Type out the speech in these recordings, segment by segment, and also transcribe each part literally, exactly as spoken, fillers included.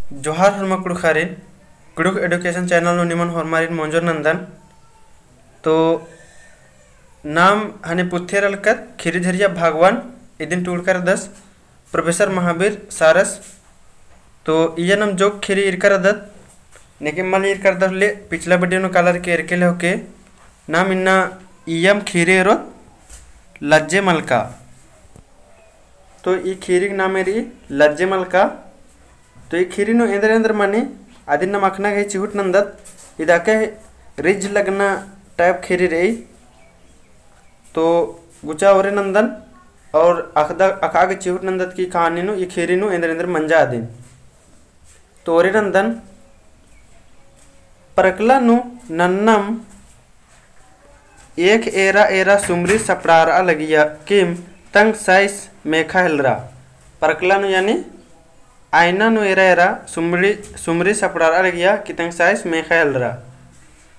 जोहार होरमा कुँड़ुख़ारिन, कुँड़ुख़ education channel नू निमन होरमारिन मोंजोर नंदन। तो नाम हने पुथेर अलकत खीरी झरिया भागवान, इदिन टूड़का रअदस प्रोफेसर महावीर सारस। तो इय्या नाम जोक खीरी ईरका रअदत, नेके मल ईरका रअदत ले पिछला video नू कालर के एरके ले होके नाम इन्ना इय्यम खीरी एरोत लज्जे मलका। तो ई खीरी नाम एरी लज्जे मलका। तो ई खीरी नू एन्देर एन्देर मनी अदिन नाम अख़ना गही चिहुट नंदत। इदा के रिझ लगना type खीरी रई। तो गुचा ओरे नंदन और अख़दा अख़ा गे चिहुट नंदत कि खानी नू ई खीरी नू एन्देर एन्देर मंजा अदिन। तो ओरे नंदन परकला नू नन्नम एक एरा एरा सुमरी सपड़ारआ लगिया किम तंग साइस मेखा हेलरा। परकला नू यानी आईना नू एरा एरा सुमरी, सुमरी सपड़ारआ लगिया कि तंग साइस मेखा हेलरा।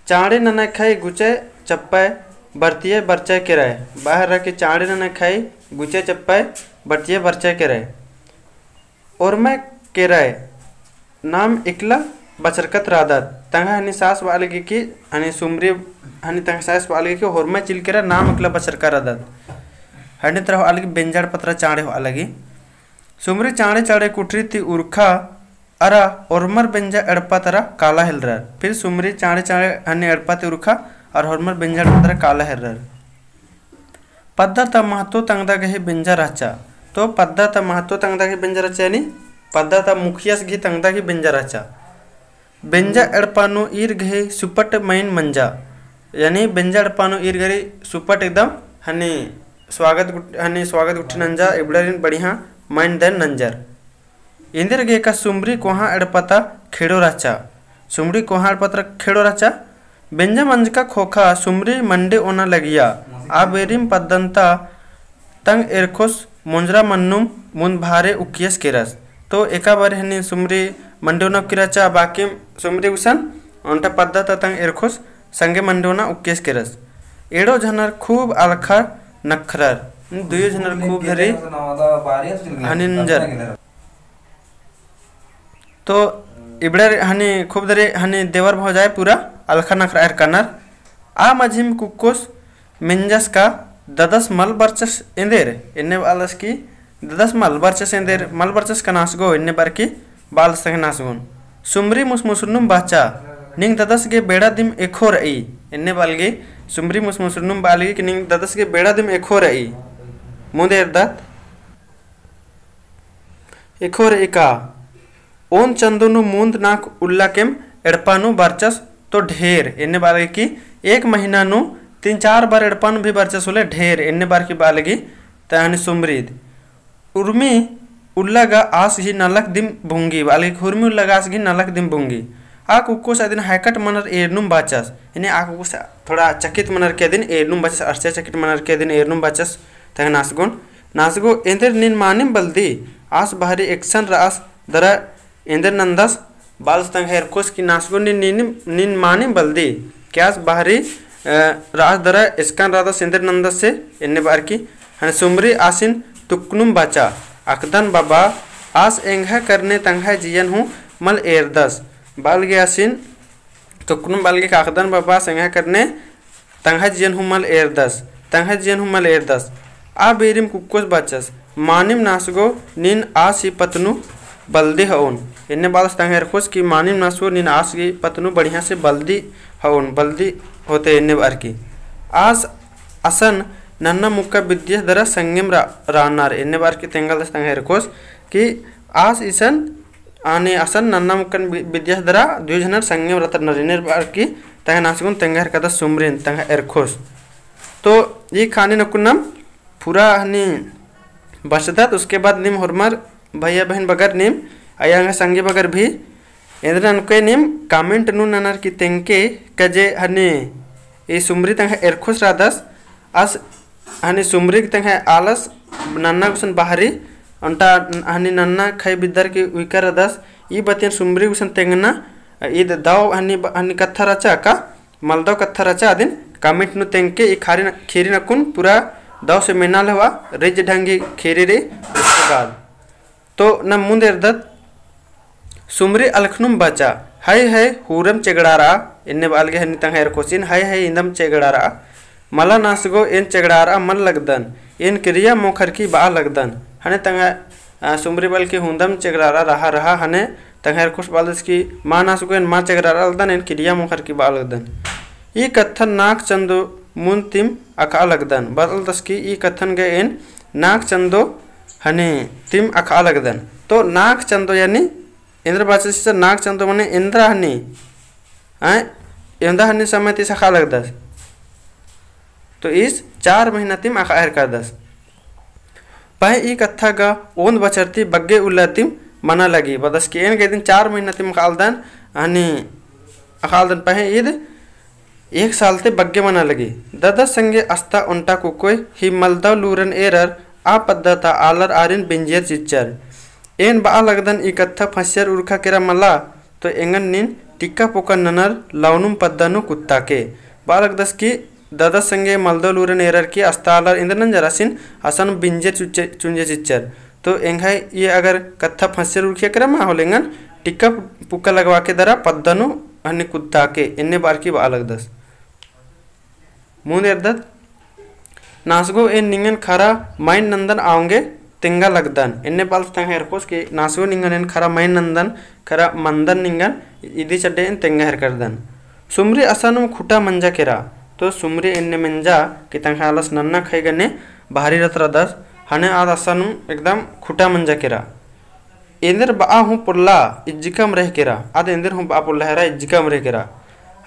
चाँड़े नना खाई गुचे चप्पय बरतिये बरचय केरय। बाहर रखे चाँड़े नना खाई गुचे चप्पय बरतिये बरचय केरय। ओरमय केरय नाम इकला बचरकत रअदत। तंग्है हनी सास बआ लगी कि हनी सुमरी, हनी तंग्है सास बआ लगी कि होरमय चिल केरा नाम इकला बचरका रअदत। हनी तरह होआ लगी बेंजा एड़पा तरा चाँड़े होआ लगी। सुमरी चाँड़े चाँड़े कुठरी ती उरखा अरा ओरमर बेंजा एड़पा तरा काला हेलरर। फिर सुमरी चाँड़े चाँड़े हनी एड़पा ती उरखा अरा होरमर बेंजा एड़पा तरा काला हेलरर। पद्दा ता महतो तंगदा गही बेंजा रहचा। तो पद्दा ता महतो तंगदा गही बेंजा रहचा, यानी पद्दा ता मुखियस गही तंगदा गही बेंजा रहचा। बेंजा एड़पा नू ईर गही सुपट मइन मंजा, यानी बेंजा एड़पा नू ईर गही सुपट एकदम हनी स्वागत गुट-, हनी स्वागत गुट्ठी नंजा, इबड़ारिन बढ़िया मइन देन नंजर। एन्देर गे का सुमरी कोहाँ एड़पा ता खेड़ो रहचा। सुमरी कोहाँ एड़पा ता खेड़ो रहचा। बेंजा मंजका ख़ोख़ा सुमरी मंडे ओना लगिया। आ बेरिम पद्दन ता तंग एरख़ोस मोंजरा मन्नुम मुन्द भारे उक्कियस केरस। तो एका बारी हनी सुमरी मंडे ओना उक्की रहचा, बाकिम सुमरी गुसन ओन्टा पद्दा ता तंग एरख़ोस संगे मंडे ओना उक्कियस केरस। एड़ो झनर खूब अलख़ा नखरर। दुयो झनर खूब धरी हनी नंजर। तो इबड़र हनी खूब दरे हनी देवर भौजाय पूरा अलख़ा नखरआ एरकनर। आ मझिम कुक्कोस मेंजस का ददस मल बरचस एन्देर, एन्ने बालस की ददस मल बरचस एन्देर, मल बरचस का नासगो, एन्ने बअर की बालस तंग्है नासगोन। सुमरी मुसमुसरनुम बाचा, निंग ददस गे बेड़ा दिम एखो रई, एन्ने बालगी, सुमरी मुसमुसरनुम बालगी कि निंग ददस गे बेड़ा दिम एखो रई। मुन्द एरदत एखोर एका, ओन चन्दो नू मुन्द नाख़ उल्ला केम एड़पा नू बरचस तो ढेर, एन्ने बालगी कि एक महीना नू तीन चार बार एड़पा नू भी बरचस होले ढेर, एन्ने बअर की बालगी तहनी सुमरीद। उर्मी उल्ला गा आस गही नलख दिम भुंगी, बालगी कि उर्मी उल्ला गा आस गही नलख दिम भुंगी। आ कुक्कोस अदिन हैकट मनर एरनुम बाचस, एन्ने आ कुक्कोस थोड़ा चकित मनर की अदिन एरनुम बाचस, आश्चर्यचकित मनर की अदिन एरनुम बाचस, तंग्है नासगोन। नासगो एन्देर नीन मानिम बलदी, आस बहरी एकसन रअस दरा एन्देर नन्दस, बालस तंग्है एरख़ोस कि नासगो नीन, नीन, नीन मानिम बलदी, कि आस बहरी, अ, रअस दरा एकसन रअदस एन्देर नन्दस से, एन्ने बअर की, हने सुमरी आसिन तुकनुम बाचा, अख़दन बाबा, आस एंग्है करने तंग्है जियन हूँ मल एरदस, बालगी आसिन तुकनुम बालगी कि अख़दन बाबा, आस एंग्है करने तंग्है जियन हूँ मल एरदस, तंग्है जियन हूँ मल एरदस। आ बेरिम कुक्कोस बाचस, मानिम नासगो नीन आस ही पत्त नू बलदी हओन। एन्ने बालस तंग्है एरख़ोस कि मानिम नासगो नीन आस ही पत्त नू बढ़िया से बलदी हओन, बलदी होते एन्ने बअर की। आस असन नन्ना मुक्का बिद्यस दरा संगेम रा-, रानर, एन्ने बअर की तेंगालदस तंग्है एरख़ोस कि आस इसन आने असन नन्ना मुक्कन बि-, बिद्यस दरा दुयो झनर संगेम रअनर, एन्ने बअर की तंग्है नासगोन तेंगा हेरकदस सुमरिन तंग्है एरख़ोस। तो ई खानी नकुन नाम पूरा हनी बचदत, उसके बाद नीम होरमर भैया बहिन बगर नीम अयंग संगी बगर भी एन्देर ननके नीम comment नू ननर की तेंगके का जे हनी ई सुमरी तंग्है एरख़ोस रअदस, आस हनी सुमरी तंग्है आलस नन्ना गुसन बहरी, ओन्टा हनी नन्ना खई बिद्दर की उइकर रअदस, ई बतियन सुमरी गुसन तेंगना, ईद दव हनी ब-, हनी कत्था रहचा का, मलदव कत्था रहचा अदिन comment नू तेंगके ई खारी न-, खीरी नकुन पूरा दव से मेना लेवा, रिज ढंगी खीरी रई, उसके बाद। तो नाम मुन्द एरदत, सुमरी अलखनुम बाचा, हय हय हूरम चेगड़ारआ, एन्ने बआलगे हनी तंग्है एरख़ोसिन, हय हय इन्दम चेगड़ारआ। मला नासगो एन चेगड़ारआ मल लगदन, एन किरिया मोख़रकी बआ लगदन। हने तंग्है, अ, सुमरी बआलकी हुन्दम चेगड़ारआ रहा रहा, हने तंग्है एरख़ोस बआलदस कि मा नासगो एन मा चेगड़ारआ लगदन, एन किरिया मोख़रकी बआ लगदन। ई कत्थन नाग चन्दो मुन तिम अख़आ लगदन, बआलदस कि ई कत्थन गे एन नाग चन्दो हनी तिम अख़आ लगदन। तो नाग चन्दो यानी एन्दरा बाचस चिच्चर नाग चन्दो मने एन्दरा हनी, आय, एवंदा हनी समय ती ईस अख़आ लगदस। तो ईस चार महीना तिम अख़आ हेरकदस। पहें ई कत्था गा ओन्द बछर ती बग्गे उल्ला तिम मना लगी। बअदस कि एन गा इदिन चार महीना तिम अख़आ लगदन, हनी अख़आ लगदन पहें ईद एक साल ती बग्गे मना लगी। ददस संगे अस्ता ओन्टा कुकोय ही मलदव लूरन एरर आ पद्दा ता आलर आरिन बिंजियर चिच्चर। एन बआ लगदन ई कत्था फंसियर उरखा केरा मला, तो एंगन नीन टिक्का पुक्का ननर लवनुम पद्दा नू कुत्ताके। बआ लगदस कि ददस संगे मलदव लूरन एरर की अस्ता आलर एन्देर नंजर आसिन असन बिंजियर चुंजे चिच्चर। तो एंग्है ई अगर कत्था फंसियर उरखिया केरा मा होले एंगन टिक्का पुक्का लगवा के दरा पद्दा नू हनी कुत्ताके एन्ने बअर की बआ लगदस। मुन्द एरदत, नासगो एन निंगन खरा माइन नन्दन औंगे तेंगा लगदन। एन्ने बअलदस तंग्है एरख़ोस कि नासगो निंगन एन खरा माइन नन्दन, खरा मन्दन निंगन, इदी चड्डे एन तेंगा हेरकदन। सुमरी असानुम खुटा मंजा केरा। तो सुमरी एन्ने मंजा कि तंग्है आलस नन्ना खई गने बाहरी रतरदस, हने आद असानुम एकदम खुटा मंजा केरा। एन्देर बआ हूँ पोल्ला इज्जिकम रह केरा, आद एन्देर हूँ बआ पोल्ला हेरा इज्जिकम रह केरा।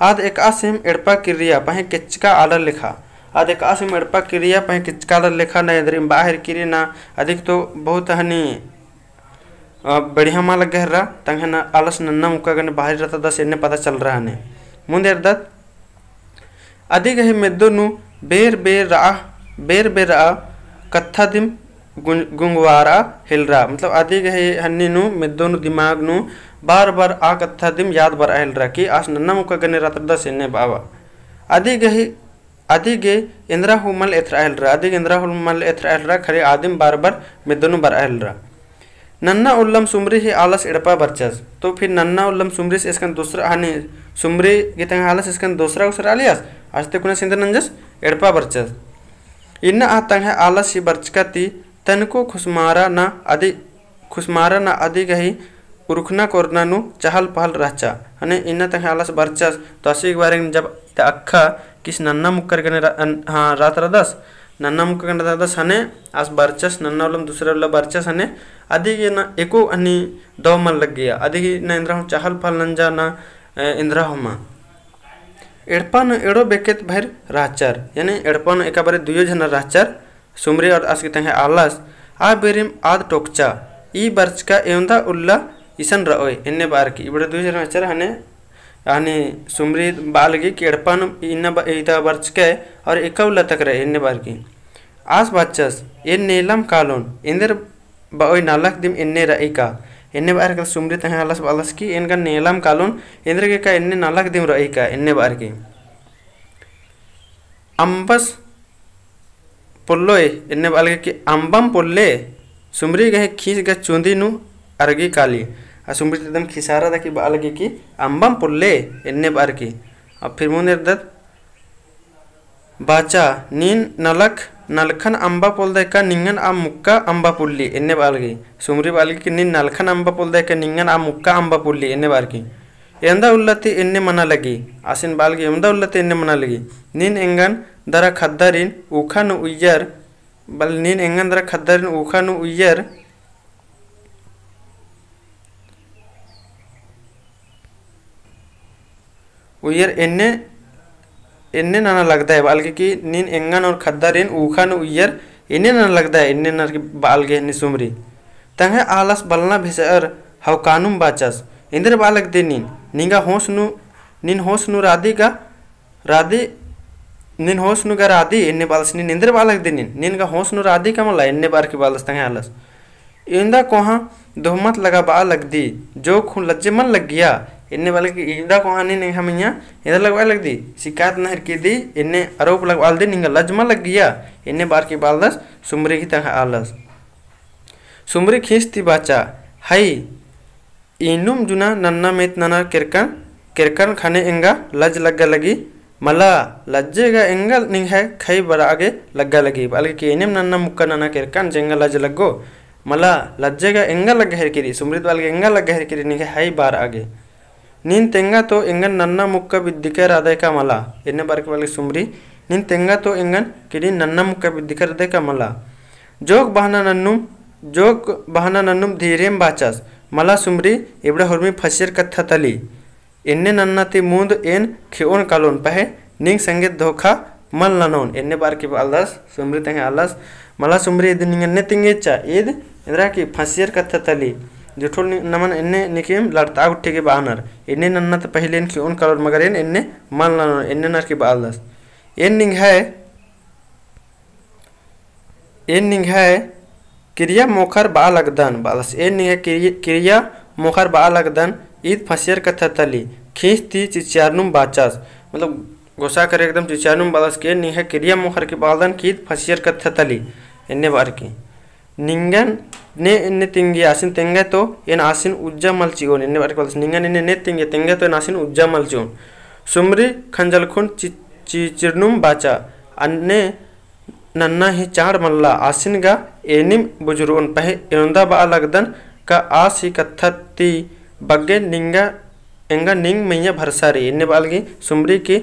आद एकआसिम एड़पा किर्रिया पहें केचका आलर लेखा। आद एकआसिम एड़पा किर्रिया पहें केचका आलर लेखा ना एन्देरिम बआ हेरकी रई ना, अदिक तो बहुत हनी, अ, बढ़िया मा लग्गा हेर्रा, तंग्है ना आलस नन्ना मुक्का गने बाहरी रतदस एन्ने पता चलरआ हने। मुन्द एरदत, अदी गही मेद्दो नू बेर बेर रआ, बेर बेर रआ कत्था दिम गुं-, गुंगवारआ हेलरा। मतलब अदी गही हन्नी नू मेद्दो नू दिमाग नू बार बार आ कत्था दिम याद बरआ हेलरा कि आस नन्ना मुक्का गने रतरदस एन्ने बआ। अदी गही, अदी गे एन्दरा हूँ मल एथरआ हेलरा, अदी गे एन्दरा हूँ मल एथरआ हेलरा, खरी आदिम बार बार मेद्दो नू बरआ हेलरा। नन्ना उल्लम सुमरी ही आलस एड़पा बरचस। तो फिर नन्ना उल्लम सुमरीस एसकन दोसरा हनी, सुमरी गे तंग्है आलस एसकन दोसरा उसर आलियस, आस्ते कुना सिंदर नंजस एड़पा बरचस। इन्ना आ तंग्है आलस ही बरचका ती तनको खुसमारा ना अदी, खुसमारा ना अदी गही उरखना कोरना नू चहल पहल रहचा। हने इन्ना तंग्है आलस बरचस, तो आसिक बारे जब ता अक्खा किस नन्ना मुक्कर गने रा-, अन-, हाँ, रात रदस, नन्ना मुक्कर गने रदस हने, आस बरचस, नन्ना उल्लम दूसरा उल्ला बरचस हने, अदी गे ना एको हनी दव मल लग्गिया, अदी गे ना एन्दरा हूँ चहल पहल नंजा ना, ए, एन्दरा हूँ मा। एड़पा नू एड़ो बेकेत भइर रहचर, यानी एड़पा नू एका बारी दुयो झना रहचर, सुमरी और आस गे तंग्है आलस, आ बेरिम आद टोकचा, ई बरचका एवंदा उल्ला इसन रओय, एन्ने बअर की। इबड़ा दुई झन रहचर हने, हने सुमरी बआ लगी कि एड़पा नू इन्ना ब-, इदा बरचका और एका उल्ला तक रई, एन्ने बअर की। आस बाचस, एन नेलम कालोन, एन्देर बओय नलख दिम एन्ने रई का, एन्ने बअर की सुमरी तंग्है आलस बअलस कि एन गा नेलम कालोन, एन्देर गे का एन्ने नलख दिम रई का, एन्ने बअर की। अम्बस पोल्लोय, एन्ने बआ लगी कि अम्बम पोल्ले, सुमरी गही खीस गा चुन्दी नू अरगी काली। आ सुमरी एकदम खिसारा दा कि बआ लगी कि अम्बम पोल्ले, एन्ने बअर की। अब फिर मुन्द एरदत बाचा, नीन नलख, नलखन अम्बा पोल्लदय का निंगन आ मुक्का अम्बा पोल्ली, एन्ने बआ लगी। सुमरी बआ लगी कि नीन नलखन अम्बा पोल्लदय का निंगन आ मुक्का अम्बा पोल्ली, एन्ने बअर की। एवंदा उल्ला ती एन्ने मना लगी, आसिन बआ लगी, एवंदा उल्ला ती एन्ने मना लगी। नीन एंगन दरा खद्दारिन ऊखा नू उइय्यर, बल नीन एंगन दरा खद्दारिन ऊखा नू उइय्यर, उइय्यर एन्ने, एन्ने नना लगदय, बआ लगी कि नीन एंगन और खद्दारिन ऊखा नू उइय्यर एन्ने नना लगदय, एन्ने नना बआ लगी हनी सुमरी। तंग्है आलस बलना भेसअर हवकानुम बाचस, एन्देर बआ लगदी नीन, निंगा होस नू, नीन होस नू रादी गा, रादी, नीन होस नू गा रादी, एन्ने बअलस नीन एन्देर बआ लगदी नीन, निंगा होस नू रादी का मला, एन्ने बअर की बअलस तंग्है आलस। एवंदा कोहाँ दोहमत लगा बआ लगदी, जोक हूँ लज्जे मल लग्गिया, एन्ने बआ लगी कि एवंदा कोहाँ नीन एंग्है मइय्याँ एन्देर लगबआ लगदी, सिकायत नहरकी दी, एन्ने आरोप लगबआ लगदी, निंगा लज्ज मल लग्गिया, एन्ने बअर की बअलदस सुमरी गही तंग्है आलस। सुमरी खीस ती बाचा, हई, इन्नुम जुना नन्ना मेत नना केरकन, केरकन ख़ने एंगा लज लग्गा लगी। मला लज्जे गा एंगा निंग्है ख़ई बरआ गे लग्गा लगी। बआ लगी कि एन्नेम नन्ना मुक्का नना केरकन जे एंगा लज लग्गो। मला लज्जे गा एंगा लग्गा हेरकी रई, सुमरी ती बआ लगी एंगा लग्गा हेरकी रई निंग्है ख़ई बरआ गे। नीन तेंगा तो एंगन नन्ना मुक्का बिद्दिका रअदय का मला। एन्ने बअर की बआ लगी सुमरी, नीन तेंगा तो एंगन कि नीन नन्ना मुक्का बिद्दिका रअदय का मला। जोक बहना नन्नुम, जोक बहना नन्नुम धीरेम बाचस। मला सुमरी, इबड़ा हुरमी फसियर कत्था तली। एन्ने नन्ना ती मुन्द एन खेओन कालोन, पहें निंग संगे धोखा मल ननोन। एन्ने बअर की बआलदस, सुमरी तंग्है आलस। मला सुमरी, ईद निंगन ने तिंगेच्चा, ईद एन्दरा की फसियर कत्था तली। जुठो नमन एन्ने निकिम लड़ता गुट्ठी की बअनर। एन्ने नन्ना ती पहिले एन खेओन कालोन, मगर एन एन्ने मल ननोन, एन्ने नर की बआलदस। एन निंग्है एन निंग्है किरिया मोख़र बआ लगदन, बआलस। एन निंग्है किरि-, किरिया मोख़र बआ लगदन, ईद फसियर कत्था तली, खींस ती चिचियारनुम बाचस। मतलब, गोसा करे एकदम चिचियारनुम बआलस कि एन निंग्है किरिया मोख़र की बआलदन कि ईद फसियर कत्था तली। एन्ने बअर की निंगन ने एन्ने तिंगिया आसिन तेंगा तो एन आसिन उज्जा मल चिओन। एन्ने बअर की बआलस, निंगन एन्ने ने तिंगिया तेंगा तो एन आसिन उज्जा मल चिओन। सुमरी खंजलखुन चि-, चिचिरनुम बाचा, अन्ने नन्ना ही चाड़ मल्ला, आसिन गा एनिम बुझुरओन, पहें एवंदा बआ लगदन का आस ही कत्था ती बग्गे निंगा, एंगा निंग मइय्याँ भरसा रई। एन्ने बआ लगी सुमरी कि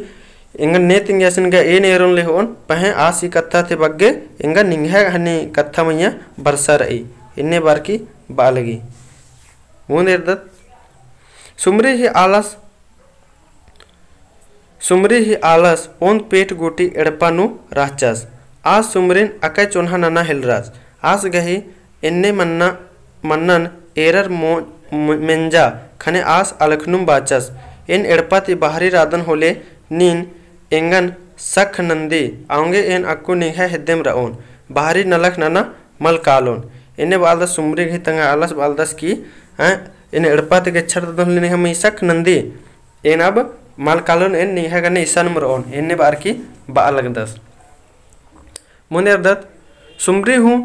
एंगन ने तिंगिया आसिन गा एन एरोन ले होओन, पहें आस ही कत्था ती बग्गे एंगा निंग्है हनी कत्था मइय्याँ भरसा रई। एन्ने बअर की बआ लगी। मुन्द एरदत, सुमरी ही आलस सुमरी ही आलस ओन्द पेट गूटी एड़पा नू रहचस। आस सुमरिन अकय चोन्हा नना हेलरस। आस गही एन्ने मन्ना, मन्नन एरर मो-, म-, मेंजा ख़ने आस अलख़नुम बाचस। एन एड़पा ती बाहरी रअदन होले नीन एंगन सख नन्दी, औंगे एन अक्कु निंग्है हेद्देम रओन। बाहरी नलख नना मल कालोन। एन्ने बआलदस सुमरी गही तंग्है आलस बआलदस कि, हैं, एन एड़पा ती गेच्छर रअदन होले निंग्है मइय्याँ सख नन्दी, एन अब मल कालोन, एन निंग्है गने इसानुम रओन, एन्ने बअर की बआ लगदस। मुन्द एरदत, सुमरी हूँ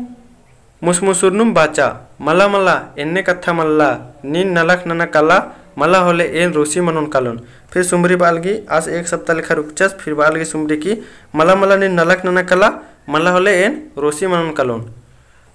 मुसमुसुरनुम बाचा, मला मला, एन्ने कत्था मल्ला, नीन नलख नना कला, मला होले एन रोसी मनोन कालोन। फिर सुमरी बआ लगी, आस एक सप्ताह लेखा रुकचस, फिर बआ लगी सुमरी कि, मला मला, नीन नलख नना कला, मला होले एन रोसी मनोन कालोन।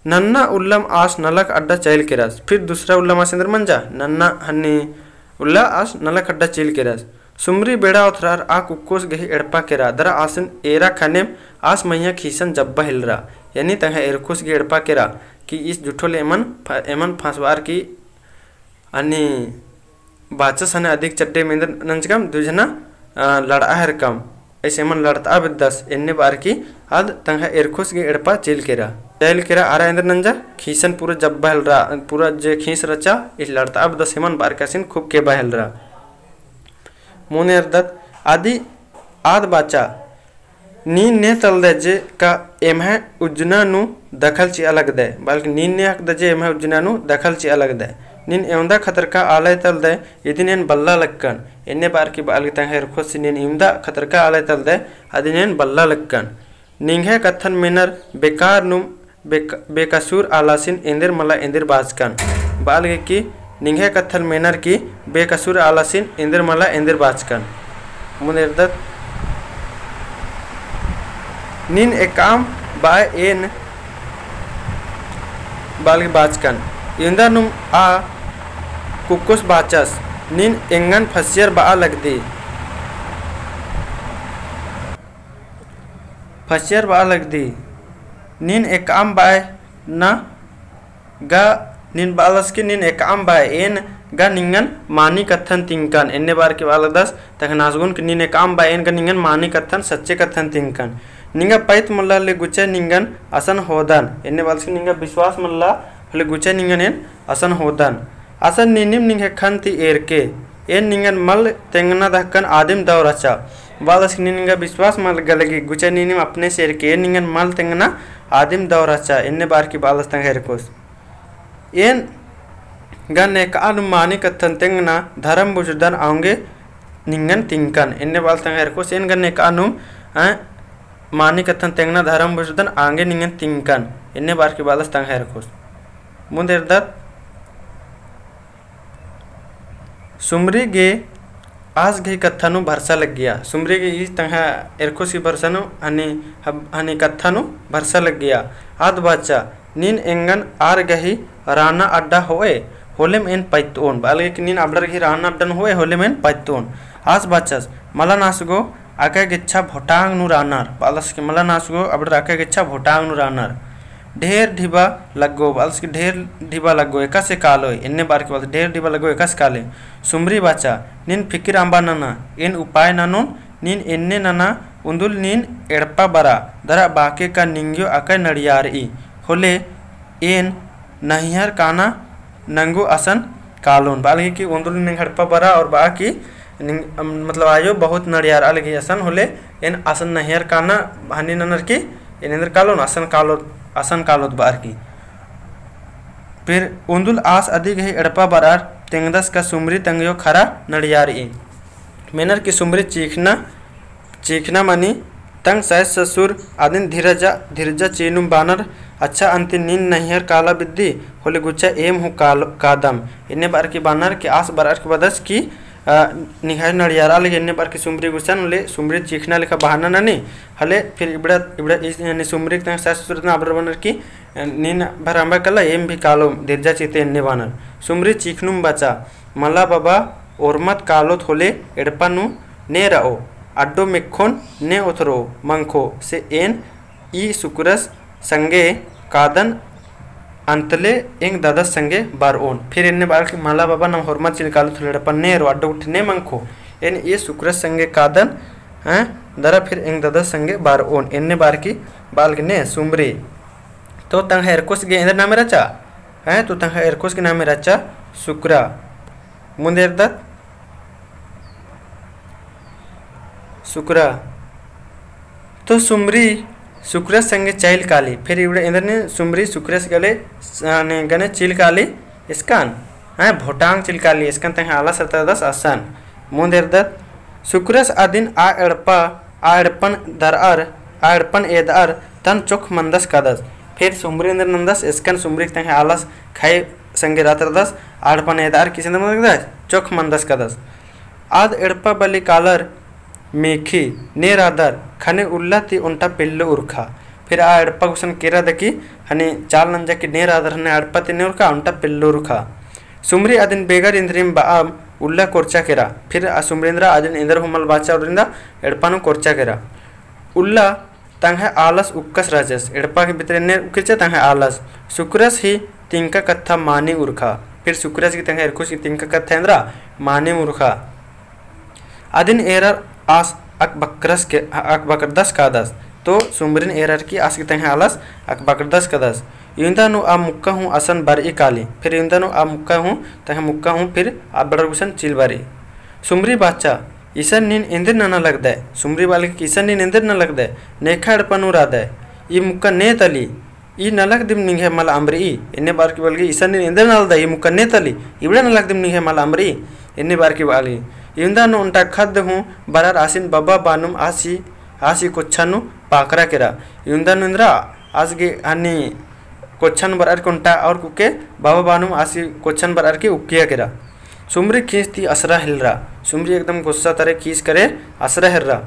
नन्ना उल्लम आस नलख अड्डा चइल केरस। फिर दूसरा उल्लम आस एन्देर मंजा, नन्ना हन्नी उल्ला आस नलख अड्डा चइल केरस। सुमरी बेड़ा ओथरअर आ कुक्कोस गही एड़पा केरा, दरा आसिन एरा ख़नेम आस मइय्याँ खीसन जब्बा हेलरा। यानी तंग्है एरख़ोस गही एड़पा केरा कि ईस जुठो ले एमन फ-, एमन फंसबार की अन्नी बाचस हने अधिक चड्डे मेंदर नंजकम दुझना, अ, लड़आ हेरकम। ऐसे एमन लड़तआ बेद्दस एन्ने बअर की आद तंग्है एरख़ोस गही एड़पा चइल केरा। चइल केरा आरा एन्देर नंजा खीसन पूरा जब्बा हेलरा, पूरा जे खीस रचा, इस लड़तआ बेद्दस एमन बअर की आसिन खूब केबा हेलरा। मुन्द एरदत, अदी आद बाचा, नीन ने तलदय जे का एम्है उज्जना नू दखल चिआ लगदय, बल्कि नीन ने अख़दय जे एम्है उज्जना नू दखल चिआ लगदय। नीन एवंदा खतरका आलय तलदय, इदिन एन बल्ला लक्कन। एन्ने बअर की बआ लगी तंग्है एरख़ोस, नीन एवंदा खतरका आलय तलदय, अदिन एन बल्ला लक्कन। निंग्है कत्थन मेनर बेकार नुम बेक-, बेकसूर आलासिन एन्देर मला एन्देर बाचकन। बआ लगी कि निंग्है कत्थन मेनर की बेकसूर आलासिन एन्देर मला एन्देर बाचकन। मुन्द एरदत, नीन एकअम बअय एन बआ लगी बाचकन। एवंदा नुम आ कुक्कोस बाचस, नीन एंगन फसियर बआ लगदी। फसियर बआ लगदी। नीन एकअम बअय ना गा, नीन बआलस कि नीन एकअम बअय एन गा निंगन मानी कत्थन तिंकन। एन्ने बअर की बआ लगदस तंग्है नासगुन कि नीन एकअम बअय एन गा निंगन मानी कत्थन, सच्चे कत्थन तिंकन। निंगा पइत मल्ला होले गुचा निंगन असन होदन। एन्ने बआलस कि निंगा विश्वास मल्ला होले गुचा निंगन एन असन होदन। असन नीनिम निंग्है ख़न्न ती एरके, एन निंगन मल तेंगना दहकन आदिम दव रहचा। बआलस कि नीन निंगा विश्वास मल लग्गा लगी, गुचा नीनिम अपने से एरके, एन निंगन मल तेंगना आदिम दव रहचा। एन्ने बअर की बआलस तंग्है एरख़ोस। एन गा नेकआ नुम मानी कत्थन तेंगना धरम बुझुरदन औंगे निंगन तिंकन। एन्ने बआलस तंग्है एरख़ोस, एन गा नेकआ नुम, अ, मानी कत्थन तेंगना धरम बुझुरदन औंगे निंगन तिंकन। एन्ने बअर की बआलस तंग्है एरख़ोस। मुन्द एरदत, सुमरी गे आस गही कत्था नू भरसा लग्गिया। सुमरी गे ई तंग्है एरखोस गही भरसा नू हनी, हब-, हनी कत्था नू भरसा लग्गिया। आद बाचा, नीन एंगन आर गही राना अड्डा होए, होलेम एन पइतओन। बआ लगी कि नीन अबड़र गही राना अड्डा नू होए, होलेम एन पइतओन। आस बाचस, मलान आस गो अकय गेच्छा भोटांग नू रानर। बआ लस कि मलान आस गो अबड़र अकय गेच्छा भोटांग नू रानर। ढेर ढिबा लग्गो, बआ लस कि ढेर ढिबा लग्गो, एकासे कालोय, एन्ने बअर की बआ लस, ढेर ढिबा लग्गो, एकासे कालोय। सुमरी बाचा, नीन फिकिर अम्बा नना, एन उपाय ननोन, नीन एन्ने नना, उन्दुल नीन एड़पा बरा, दरा बाके का निंग्यो अकय नड़ियारई, होले एन नहियर काना नंगो असन कालोन। बआ लगी कि उन्दुल नीन एड़पा बरा और बआ कि निंग-, अम, मतलब आयो बहुत नड़ियारआ लगी असन होले एन असन नहियर काना हनी ननर की एन एन्देर कालोन असन कालोत, असन कालोत बअर की। फिर उन्दुल आस अदी गही एड़पा बरअर तेंगदस का सुमरी तंग्यो खरा नड़ियारई। मेनर की सुमरी चीखना चीखना मनी तंग सास ससुर अदिन धीरजा, धीरजा चीनुम बानर, अच्छा अन्ती नीन नहियर काला बिद्दी, होले गुचा एम हूँ काल-, कादम। एन्ने बअर की बानर की आस बरअर की बअदस की, अ, निंग्है नड़ियारआ लगी एन्ने बअर की सुमरी गुसन होले सुमरी चीखना लेखा बहाना ननी, हले फिर इबड़ा, इबड़ा इस, यानी सुमरी तंग सास ससुर इतना अबड़र बानर की, अ, नीन भर अम्बा कला, एम भी कालो धीरजा चीते एन्ने बानर। सुमरी चीखनुम बाचा, मला बाबा ओरमत कालोत होले एड़पा नू ने रओ, अड्डो मेक्खोन ने ओथरो मंखो से एन ई सुकरस संगे कादन अन्तले एंग ददस संगे बरओन। फिर एन्ने बअर की मला बाबा नम होरमत चिल कालोत होले एड़पा नू ने रओ, अड्डो गुट्ठी ने मंखो, एन ई सुकरस संगे कादन, हैं, दरा फिर एंग ददस संगे बरओन। एन्ने बअर की बआ लगी ने सुमरी। तो तंग्है एरखोस गे एन्देर नामे रहचा, हैं, तो तंग्है एरखोस गे नामे रहचा सुकरा। मुन्द एरदत सुकरा। तो सुमरी सुकरस संगे चइल काली। फिर इबड़ा एन्देर ने सुमरी सुकरस गने, ने गने चिल काली एसकन, हैं, भोटांग चिल काली एसकन तंग्है आलस रहचा दस असन। मुन्द एरदत सुकरस अदिन आ एड़पा, आ एड़पन दरअर, आ एड़पन एदअर तन चोख मनदस कादस। फिर सुमरी एन्देर नन्दस एसकन सुमरी तंग्है आलस खई संगे रहचा दस, आ एड़पन एदअर की एन्देर मनदस कादस, चोख मनदस कादस। आद एड़पा बली कालर मेखी ने रअदर, खने उल्ला ती ओन्टा पेल्लो उरखा। फिर आ एड़पा गुसन केरा दकी, हनी चाल नंजा की ने रअदर हने एड़पा ती ने उरखा, ओन्टा पेल्लो उरखा। सुमरी अदिन बेगर इन्द्रिम बअम उल्ला कोरचा केरा। फिर आ सुमरी इन्द्रा अदिन एन्देर हूँ मल बाचा और इन्दा एड़पा नू कोरचा केरा। उल्ला तंग्है आलस उक्कस रहचस, एड़पा के भितरे ने उक्किरचा तंग्है आलस। सुकरस ही तिंका कत्था मानी उरखा। फिर सुकरस की तंग्है एरखोस की तिंका कत्था एन्द्रा मानी उरखा। अदिन एरर आस अकबकरस के, अकबकरदस कादस। तो सुमरिन एरर की आस की तंग्है आलस अकबकरदस कादस। इवंदा नू आ मुक्का हूँ असन बरई काली। फिर इवंदा नू आ मुक्का हूँ, तंग्है मुक्का हूँ फिर आ बड़र गुसन चिल बरई। सुमरी बाचा, इसन नीन एन्देर नना लगदय? सुमरी बआ लगी कि इसन नीन एन्देर नना लगदय? नेखा एड़पा नू रअदय। ई मुक्का ने तली? ई नलख दिम निंग्है मल अम्बरई। एन्ने बअर की बआ लगी, इसन नीन एन्देर नलदय? ई मुक्का ने तली? इबड़ा नलख दिम निंग्है मल अम्बरई। एन्ने बअर की बआ लगी। इवंदा नू ओन्टा खद्द हूँ बरअर आसिन बबा बानुम आसी, आसी कोच्छा नू पाकरा केरा। इवंदा नू इन्द्रा आस गे हनी कोच्छा नू बरअर की ओन्टा और कुके बबा बानुम आसी कोच्छा नू बरअर की उक्किया केरा। सुमरी खींस ती असरा हेलरा। सुमरी एकदम गुस्सा तरे खींस करे असरा हेलरा।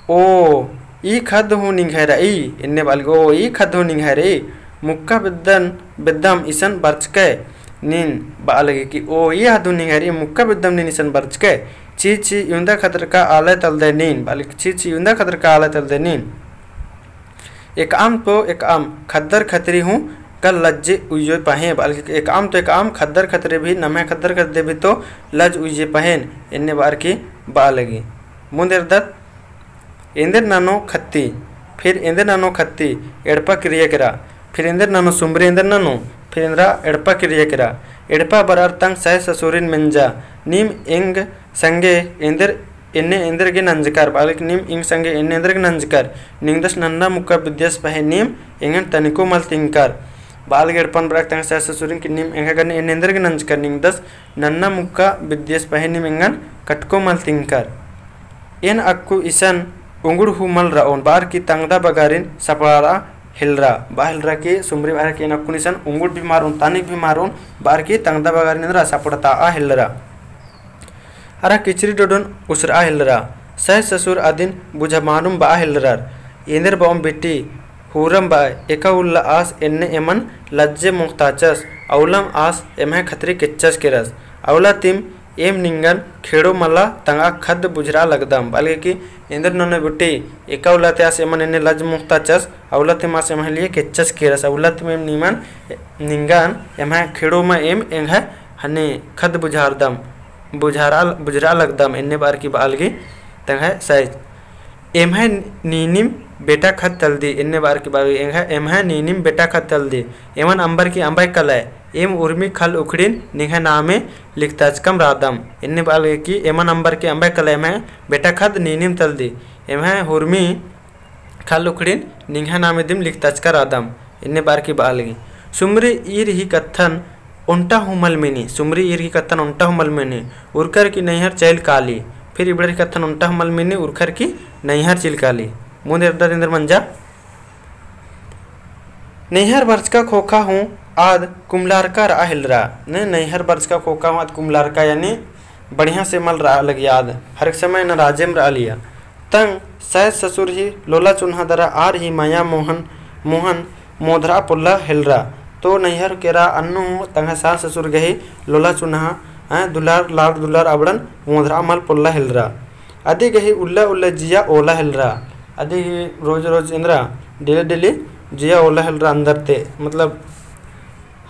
ओ, ई खद्द हूँ निंग्है रई, एन्ने बआ लगी, ओ, ई खद्द हूँ निंग्है रई, मुक्का बेद्दन, बेद्दम इसन बरचकय नीन बआ लगी कि, ओ, ई खद्द हूँ निंग्है रई, मुक्का बेद्दम नीन इसन बरचकय, छी, छी, इवंदा खतरका आलय तलदय नीन, बआ लगी, छी, छी, इवंदा खतरका आलय तलदय नीन। एकअम तो एकअम खद्दर खतरी हूँ का लज्जे उइयोय पहें, बआ लगी एकअम तो एकअम खद्दर खतरी भी, नम्है खद्दर खतरी भी तो लज उइये पहेन, एन्ने बअर की बआ लगी। मुन्द एरदत, एन्देर ननो खत्ती, फिर एन्देर ननो खत्ती, एड़पा किर्रिया केरा, फिर एन्देर ननो सुमरी एन्देर ननो, फिर एन्द्रा एड़पा किर्रिया केरा। एड़पा बरअर तंग सास ससुरिन मेंजा, नीम एंग संगे एन्देर एन्ने एन्देर गे नंजकर, बआ लगी नीम एंग संगे एन्ने एन्देर गे नंजकर, निंगदस नन्ना मुक्का बिद्दियस पहें नीम एंगन तनिको मल तिंगकर। बआ लगी एड़पन बरअर तंग सास ससुरिन कि नीम एंगा गने एन्ने एन्देर गे नंजकर, निंगदस नन्ना मुक्का बिद्दियस पहें नीम एंगन कटको मल तिंगकर। एन अक्कु इसन उंगुड़ हूँ मल रओन, बअर की तंगदा बगारिन सपड़ारआ हेलरा। बआ हेलरा कि सुमरी बअर की एन अक्कुन इसन उंगुड़ भी मल रओन, तनिक भी मल रओन, बअर की तंगदा बगारिन एन्द्रा सपड़तआ हेलरा। अरा किचरी डोडोन उसरआ हेलरा। सैस ससुर अदिन बुझा मानुम बआ हेलरर। एन्देर बओम बेटी, हुरम बआ, एका उल्ला आस एन्ने एमन लज्जे मोख़ताचस, अउलम आस एम्है खतरी केच्चस केरस। अउला तिम एम निंगन खेड़ो मला तंगआ ख़द्द बुझरआ लगदम। बआ लगे कि एन्देर नन्ना बेटी, एका उल्ला ती आस एमन एन्ने लज्ज मोख़ताचस, अउला तिम आस एम्है लिए केच्चस केरस, अउला तिम एम निमन, निंगन एम्है खेड़ो मा एम एंग्है हन्नी ख़द्द बुझारदम, बुझारआ, बुझरआ लगदम, एन्ने बअर की बआ लगी तंग्है सैस। एम्है नीनिम बेटा ख़द्द तलदी, एन्ने बअर की बआ लगी, एंग्है, एम्है नीनिम बेटा ख़द्द तलदी, एमन अम्बर की अम्बय कलय, एम उर्मी खल उखड़िन निंग्है नामे लिखताचकम रअदम, एन्ने बआ लगी कि एमन अम्बर की अम्बय कलय, एम्है बेटा ख़द्द नीनिम तलदी, एम्है उर्मी खल उखड़िन निंग्है नामे दिम लिखताचका रअदम, एन्ने बअर की बआ लगी। सुमरी ईर ही कत्थन ओन्टा हूँ मल मेनी, सुमरी ईर ही कत्थन ओन्टा हूँ मल मेनी, उरखर की नैहर चइल काली, फिर इबड़र ही कत्थन ओन्टा हूँ मल मेनी, उरखर की नैहर चइल काली। मुन्द एरदत एन्देर मंजा। नैहर बरचका ख़ोख़ा हूँ आद कुमलारका रआ हेलरा, ने नैहर बरचका ख़ोख़ा हूँ आद कुमलारका यानी बढ़िया से मल रआ लगिया आद, हर एक समय नाराजेम रआ लिया। तंग सैस ससुर ही लोला चोन्हा दरा आर ही मया मोहन, मोहन मोधरआ पोल्ला हेलरा। तो नैहर केरा अन्नु हूँ तंग्है सास ससुर गही लोला चोन्हा, हैं, दुलार, लाड़ दुलार अबड़न मोधरआ मल पोल्ला हेलरा। अदी गही उल्ला उल्ला जिया ओला हेलरा। अदी गही रोज रोज एन्दरा daily daily जिया ओला हेलरा अंदर ते। मतलब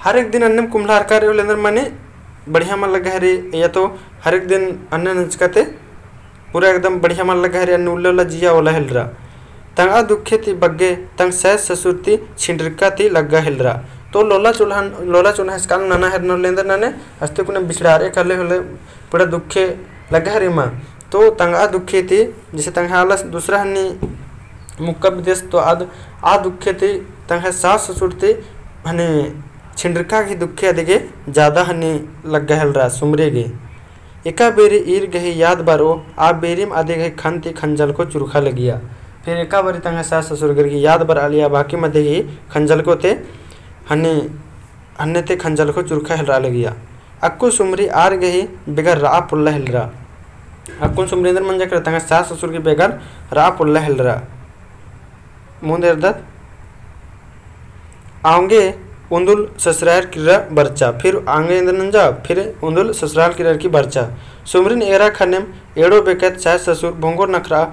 हर एक दिन अन्नेम कुम्हलारका रई होले एन्दर मने बढ़िया मल लग्गा हेरी, या तो हर एक दिन अन्ने नंजका ते पूरा एकदम बढ़िया मल लग्गा हेरी, अन्ने उल्ला उल्ला जिया ओला हेलरा। तंगआ दुखे ती बग्गे तंग सैस ससुर ती छिंडरका ती लग्गा हेलरा। तो लोला चोन्हा, लोला चोन्हा एसकान नना हेलरन होले एन्दर नने, अस्ते कुने बिछड़ारे काले होले पूरा दुखे लग्गा हेरी मा। तो तंगआ दुखे ती, जैसे तंग्है आलस दूसरा हन्नी मुक्का बिदेस, तो आद, आ दुखे ती तंग्है सास ससुर ती हन्नी छिंडरका गही दुखे अदिगे ज्यादा हन्नी लग्गा हेलरा सुमरी गे। एका बेरी ईर गही याद बरओ, आ बेरिम अदी गही खन ती खंजलको चुरखा लगिया। फिर एका बारी तंग्है सास ससुर गर गही याद बरआ लिया, बाकिम अदी गही खंजलको ते हन्नी, हन्ने ते खंजलको चुरखा हेलरआ लगिया। अक्कु सुमरी आर गही बेगर रआ पोल्ला हेलरा। अक्कुन सुमरी एन्दर मंजा केरा, तंग्है सास ससुर गही बेगर रआ पोल्ला हेलरा। मुन्द एरदत। औंगे उन्दुल ससुरार किर्रा बरचा, फिर औंगे एन्दर नंजा, फिर उन्दुल ससुरार किर्रा की बरचा। सुमरिन एरा खनेम एड़ो बेकत सैस ससुर भोंगोर नखरआ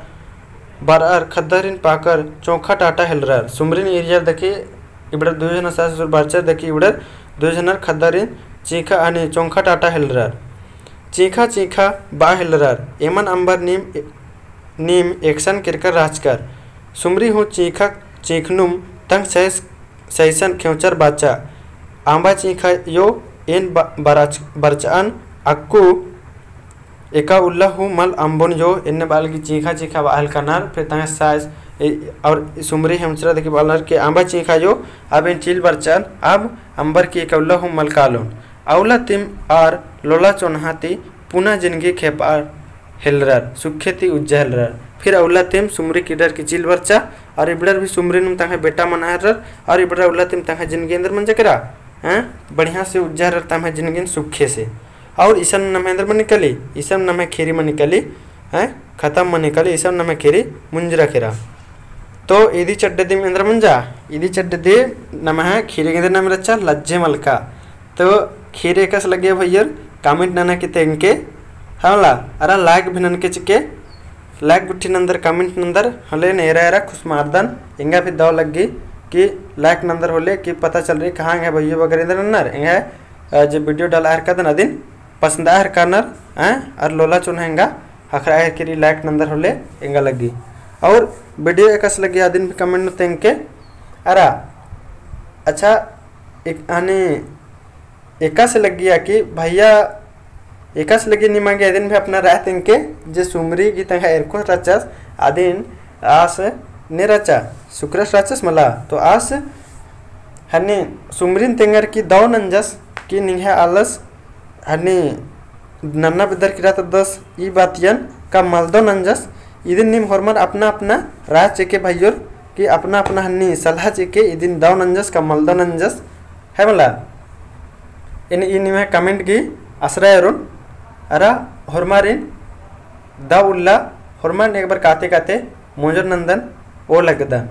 बरअर ख़द्दारिन पाकर चोंखा टाटा हेलरर। सुमरिन एरियर दकी इबड़र दुई झनर ससुर बरचर दकी इबड़र दुई झनर ख़द्दारिन चींखा अने चोंखा टाटा हेलरर। चींखा चींखा बआ हेलरर। एमन अम्बर नीम, नीम एकसन केरकर रहचकर। सुमरी हूँ चींखा चींखनुम तंग सैस, सैसन खेंवचर बाचा। अम्बा चींखा यो एन ब-, बरच-, बरचअन अक्कु एका उल्ला हूँ मल अम्बोन जो एन्ने बआ लगी चींखा चींखा बआ हेलकनर, फिर तंग्है सास, ए, और सुमरी हेंवचरा दकी बआ लगनर के अम्बा चींखा जो, अब एन चील बरचन, अब अम्बर की एका उल्ला हूँ मल कालोन। अउला तिम आर लोला चोन्हा ती पुना जिनगी खेपआ हेलरर, सुखे ती उज्जा हेलरर। फिर अउला तिम सुमरी किर्रर की चील बरचा, और इबड़र भी सुमरीनुम तंग्है बेटा मना हेलरर, और इबड़र अउला तिम तंग्है जिनगी एन्दर मंजा केरा, हैं? बढ़िया से उज्जा हेलरर तम्है जिनगीन सुखे से। और इसन नम्है एन्दर मनी काली, इसन नम्है ख़ीरी मनी काली, हैं, खतम मनी काली, इसन नम्है ख़ीरी मुंजरा केरा। तो इदी चड्डे दिम एन्दर मंजा, इदी चड्डे दिम नम्है ख़ीरी एन्दर नाम रहचा लज्जे मलका। तो ख़ीरी एकासे लग्गिया भइयर, comment नना की तेंगके, हमला, अरा like भी ननके चिके, like गुट्ठी नंदर, comment नंदर, होले ने एरा एरा खुसमारदन, एंगा भी दव लग्गी कि like नंदर होले कि पता चलरई कहाँ एंग्है भइयो बगर एन्दर नन्नर, एंग्है अ, जे video डालआ हेलरकदन अदिन पसंदआ हेलरकनर, अ, अरा लोला चोन्हा एंगा ख़क्खरआ हेलरकी रई like नंदर होले एंगा लग्गी। और video एकासे लग्गिया अदिन भी comment नू तेंगके। अरा, अच्छा, एक, अने एकासे लग्गिया कि भइया, एकासे लग्गिया निमा गे अदिन भी अपना राय तेंगके, जे सुमरी गही तंग्है एरख़ोस रहचस, अदिन आस ने रहचा, सुकरस रहचस मला, तो आस हन्नी सुमरिन तेंगर की दव नंजस कि निंग्है आलस हन्नी नन्ना बेद्दर किर्रा तदस ई बातियन का मलदव नंजस। इदिन नीम होरमर अपना अपना राय चिके भइयोर कि अपना अपना हन्नी सलाह चिके इदिन दव नंजस का मलदव नंजस। है मला? एन ई निम्है comment गही असरा एरोन। अरा होरमारिन दव उल्ला, होरमारिन एक बार काते काते मोंजर नंदन ओ लगदन।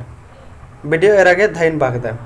Video एरा गे धइन बअदन।